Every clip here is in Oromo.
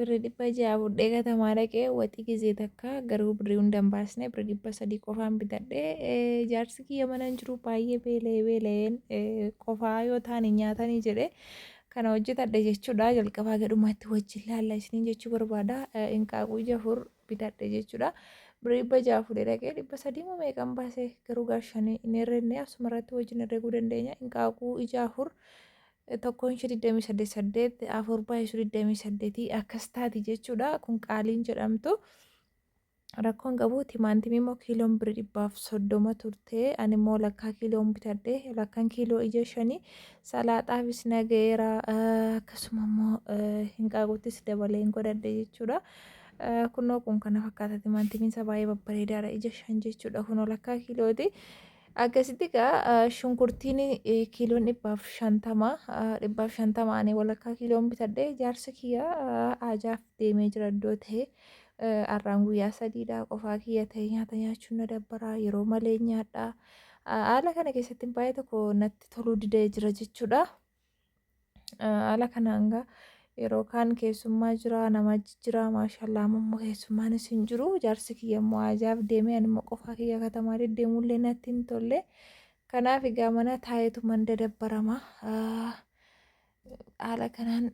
Birri 600 fudhee katamaa dhaqee waxii gizee takka garuu birrii hunda hin baasne, birri 300 qofaan bitadhe. Jaarsi kiyya mana hin jiru, baay'ee beela'ee beela'een qofaa yoo ta'an hin nyaatanii jedhe kana hojjetadhe jechuudha. Jalqabaa gadhumaatti wajjin laalla isiniin jechuu barbaada. Inqaaquu ija 4 bitadhe jechuudha. Birrii 600 fuudhee dhaqee 300 moo meeqan baase, garuu gaashanii hin herrenne, asuma irratti wajjin herreguu dandeenya. Inqaaquu ija 4 tokkoon ishee 28 8, 4 baay'isu 28 akkas taati jechuudha. Kun qaaliin jedhamtu. Rakkoon qabu. Timaatimii immoo kiiloon birri 130 turte. Ani immoo lakkaa kiiloon bitadhe. Lakkaan kiiloo ija 5 salaaxaafis na ga'eera. Akkasuma immoo hinqaaquttis dabalee hin godhadhe jechuudha. Kunoo kun kana fakkaata, timaatimiin isaa baay'ee babbareedaadha, ija 5 jechuudha. Kunoo lakkaa kiilooti. Akkasitti egaa shunkurtiin kiiloon 150, 150, ani walakkaa kiiloon bitadhe. Jaarsi kiyya ajaaf deemee jira iddoo ta'e. Har'aan guyyaa sadiidha qofaa kiyya ta'e, nyaata nyaachuun na dabbara, yeroo malee nyaadha. Haala kana keessatti baay'ee tokko natti toluu didee jira jechuudha. Haala kanaan gaa yeroo kaan keessummaa jira, nama jira, maashallaa, amma immoo keessummaanis hin jiru. Jaarsi kiyya immoo ajaaf deemee, ani immoo qofaa kiyya katamaa deddeemullee natti hin tolle. Kanaaf egaa mana taa'eetu man dadabbarama. Haala kanaan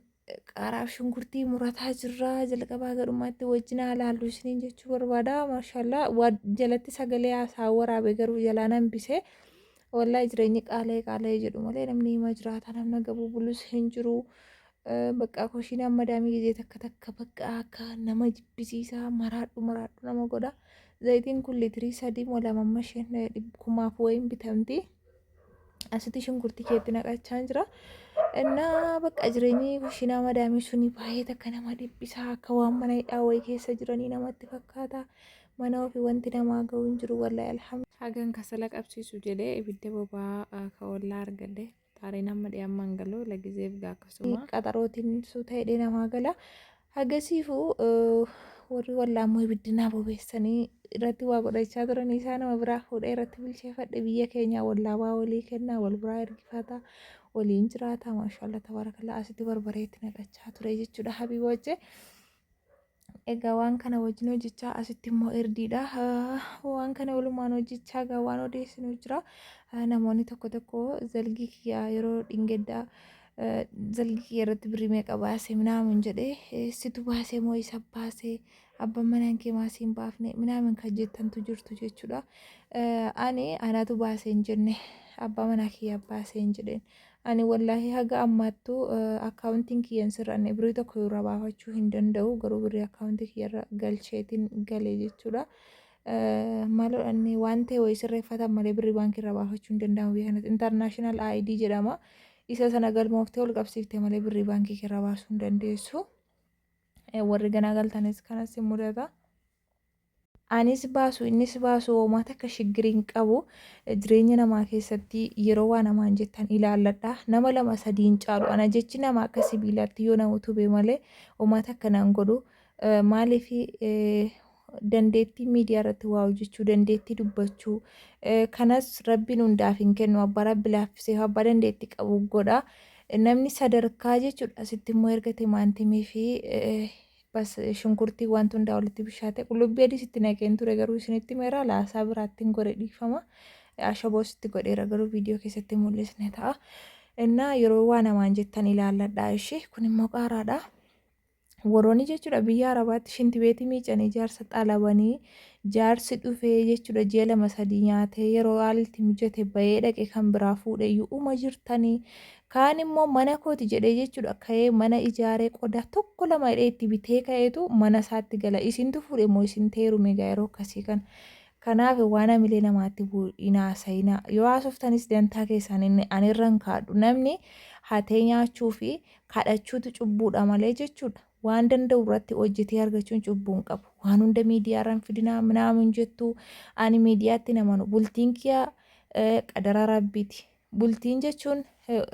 qaaraaf shunkurtii murataa jirra. Jalqabaa gadhumaatti wajjin haa laallu isiniin jechuu barbaada. Maashallaa, jalatti sagalee haasaa waraabe garuu jalaa hambise. Wallaahi jireenyi qaala'ee qaala'ee jedhu malee namni hima jiraata, namni gabuu bulus hin jiru. Bakka koshiinaan madaamii gizee takka takka bakka akka nama jibbisiisaa, maraadhu maraadhu nama godha. Zayitiin kun liitirii 3 moo 2 amma isheen kumaaf wayiin bitamti. Asitti shunkurtii keetti naqachaa jira. Innaa bakka jireenyi kushiinaa madaamii suni baay'ee takka nama dhiphisaa, akka waan mana hidhaa wayii keessa jiranii namatti fakkaata. Mana ofii wanti namaa ga'u hin jiru, wallaahi alhamdulillah. Hagan kasala qabsiisu jedhee ibidda boba'aa ka ollaa argadhe. Xaariin amma dhiyaammaan galu lagizeef gaa akkasuma. Qaxarootiin suuta hidhee namaa gala. Hagasiifuu warri wallaa immoo ibiddi naa bobeessanii irratti waa godhachaa turanii, isaa nama biraa fuudhee irratti bilcheeffadhe. Biyya keenya wallaa waa walii kennaa, wal biraa ergifata, waliin jiraata. Maashaallah, tabaarakallaa, asitti barbareetti naqachaa ture jechuudha habiibooche. Egaa waan kana wajjin hojjechaa, asitti immoo erdiidha. Waan kana walumaan hojjechaa egaa waan odeessinu jira. Namoonni tokko tokko zalgii kiyyaa yeroo dhingeddaa zalgii kiyya irratti birrii meeqa baase minaamin jedhee, situ baase moo isa baase, abbaan manaan kee maasii hin baafne minaamin kan jettantu jirtu jechuudha. Ani anatu baase hin jenne, abbaa manaa kiyya baase hin jedheen. Ani wallaahi haga ammaattuu akkaawuntiin kiyya hin sirranne, birrii tokko irraa baafachuu hin danda'u, garuu birrii akkaawuntii kiyyarra galcheetiin gale jechuudha. Maaloo inni waan ta'e wayii sirreeffatan malee birrii baankii irraa baafachuu hin danda'amu biyya kanatti. International ID jedhama. Isa sana galmooftee ol qabsiifte malee birrii baankii irraa baasuu hin dandeessu. Warri ganaa galtanis kanas hin mudata. Anis baasu innis baasu homaa takka shiggirii hin qabu. Jireenya namaa keessatti yeroo waa namaan jettan ilaalladha. Nama lama sadii hin caalu. Ana jechi nama akka sibiilaatti yoo na utube malee homaa takka naan godhu. Maaliif dandeettii miidiyaa irratti waa hojjechuu, dandeettii dubbachuu kanas rabbiin hundaaf hin kennu. Abbaa rabbi laaffisee abbaa dandeettii qabu godha. Namni sadarkaa jechuudha. Asitti immoo erga timaantimii fi bas shunkurtii wanti hundaa walitti bishaate, qullubbii adiis itti naqeen ture, garuu isinitti meera laasaa biraatti hin godhe, dhiifama. Ashaboos itti godheera, garuu viidiyoo keessatti mul'isne ta'a. Innaa yeroo waa namaan jettan ilaalladhaa ishee. Kun immoo qaaraadha. Warroonni jechuudha biyya Arabaatti shintibeetii miicanii jaarsa xalabanii, jaarsi dhufee jechuudha ji'a 2 3 nyaatee yeroo haalli itti mijate bahee dhaqe kan biraa fuudhee uma jirtanii. Kaan immoo mana kooti jedhee jechuudha ka'ee mana ijaaree qodaa tokko lama hidhee itti bitee ka'eetu mana isaatti gala. Isintu fuudhe moo isin teerume egaa yeroo akkasii kana? Kanaaf waan hamilee namaatti bu'u hin haasa'inaa. Yoo haasoftanis dantaa keessan inni ani irra hin kaadhu. Namni hatee nyaachuu fi kadhachuutu cubbuudha malee jechuudha. Waan danda'u irratti hojjetee argachuun cubbuu hin qabu. Waan hunda miidiyaa irra hin fidinaa minaamin jettu, ani miidiyaatti hin amanu. Bultiin kiyya qadara rabbiiti. Bultiin jechuun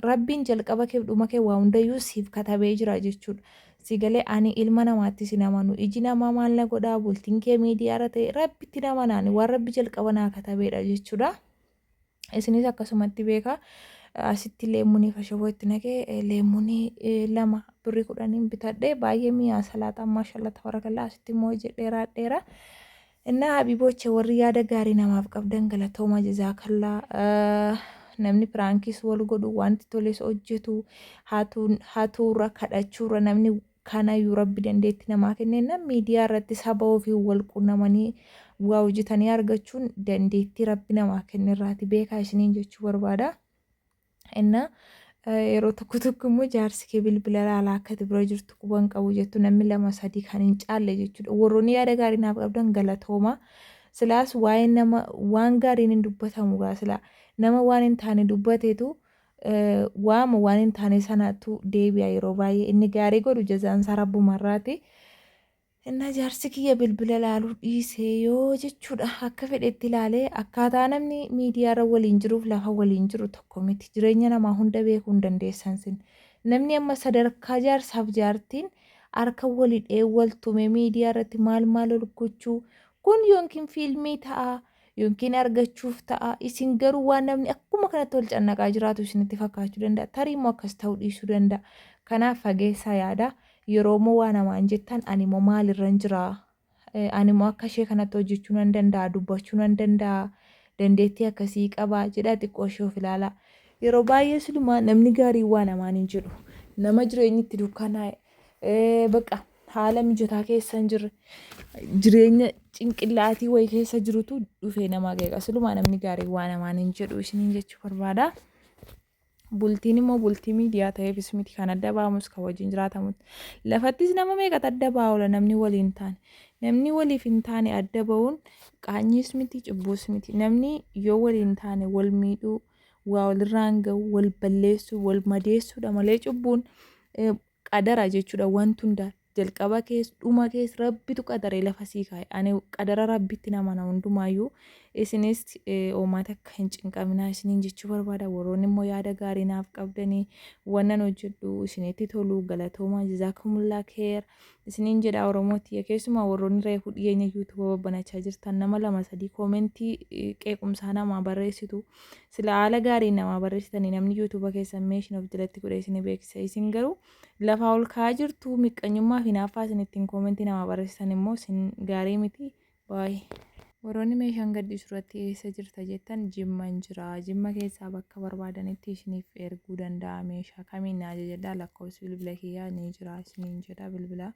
rabbiin jalqaba keef dhuma kee waa hundayyuu siif katabee jira jechuudha. Si galee? Ani ilma namaatti sin amanu. Iji namaa maal na godhaa, bultiin kee miidiyaa irra ta'e, rabbitti nama naani waan rabbi jalqaba naa katabeedha jechuudha. Isinis akkasumatti beeka. Asitti leemmunii fi ashaboo itti naqee leemmunii 2 birrii 10n bitadhe baay'ee mi'aa salaaxaan maashaallah tabarakallah asitti immoo hojjedhee raadheera. Innaa habiiboche warri yaada gaarii namaaf qabdan galatooma jazaakallaa. Namni piraankiis wal godhu wanti toles hojjetu hatuurra kadhachuurra namni kanayyuu rabbi dandeetti namaa kenneenna miidiyaa irratti saba ofii wal qunnamanii waa hojjetanii argachuun dandeettii rabbi namaa kennerraati beekaa isiniin jechuu barbaada. Innaa yeroo tokko tokko immoo jaarsi kee bilbila ilaalaa akka ati bira jirtu quba hin qabu jettu namni lama sadii kan hin caalle jechuudha. Warroonni yaada gaarii naaf qabdan galatooma. Silaas waa'ee nama waan gaariin hin dubbatamu gaa silaa nama waan hin taane dubbateetu waama waan hin taane sanatu deebi'a yeroo baay'ee inni gaarii godhu jazaan isaa rabbumarraati. Innaa jaarsi kiyya bilbila ilaaluu dhiisee yoo jechuudha akka fedhetti ilaalee akkaataa namni miidiyaarra waliin jiruuf lafa waliin jiru tokko miti. Jireenya namaa hunda beekuu hin dandeessan sin. Namni amma sadarkaa jaarsaaf jaartiin harka walidhee wal tume miidiyaa irratti maal maal ol gochuu kun yookiin fiilmii ta'a yookiin argachuuf ta'a. Isin garuu waan namni akkuma kanatti wal cannaqaa jiraatu isinitti fakkaachuu danda'a. Tarii immoo akkas ta'uu dhiisuu danda'a. Kanaaf fageessaa yaada. Yeroo immoo waa namaan jettan ani immoo maalirran jira? Ani immoo akka ishee kanatti hojjechuu nan danda'a, dubbachuu nan danda'a, dandeettii akkasii qaba jedhaa xiqqoo ishee of ilaalaa. Yeroo baay'ee silumaa namni gaariin waa namaan hin jedhu. Nama jireenyi itti dukkanaa'e bakka haala mijataa keessa hin jirre jireenya cinqillaatii wayii keessa jirutu dhufee nama qeeqa. Silumaa namni gaariin waa namaan hin jedhu isiniin jechuu barbaada. Bultiin immoo bultii miidiyaa ta'eefis miti kan adda ba'amus kan wajjin jiraatamutti. Lafattis nama meeqatu adda ba'a oola namni waliin taane. Namni waliif hin taane adda ba'uun qaanyiis miti cubbuus miti. Namni yoo waliin taane wal miidhuu, waa walirraan ga'u, wal balleessuu, wal madeessuudha malee cubbuun qadara jechuudha wanti hundaa. Jalqaba kees dhuma kees rabbitu qadaree lafa sii kaa'e. Ani qadara rabbitti namana hundumaayyuu isinis oomaa takka hin cinqaminaa isiniin jechuu barbaada. Warroonni immoo yaada gaarii naaf qabdanii wannan hojjedhu isinitti tolu galatoomaa jazaakumullah keer isiniin jedha Oromoo tiyya keessumaa warroonni reefu dhiyeenya yuutuuba babbanachaa jirtan nama lama sadii koomentii qeequmsaa namaa barreessitu sila haala gaariin namaa barreessitanii namni yuutuuba keessan meeshin of jalatti godhee isin beeksisa isin garuu lafaa ol ka'aa jirtu miqqanyummaa fi hinaaffaa isin ittiin koomentii namaa barreessitan immoo isin gaarii miti baay'ee. Warroonni meeshaan gadhiisu irratti eessa jirta jettan Jimman jira. Jimma keessaa bakka barbaadanitti isiniif erguu danda'a meeshaa kamiin na ajajadhaa lakkoofsi bilbila kiyyaa ni jira isiniin jedha bilbila.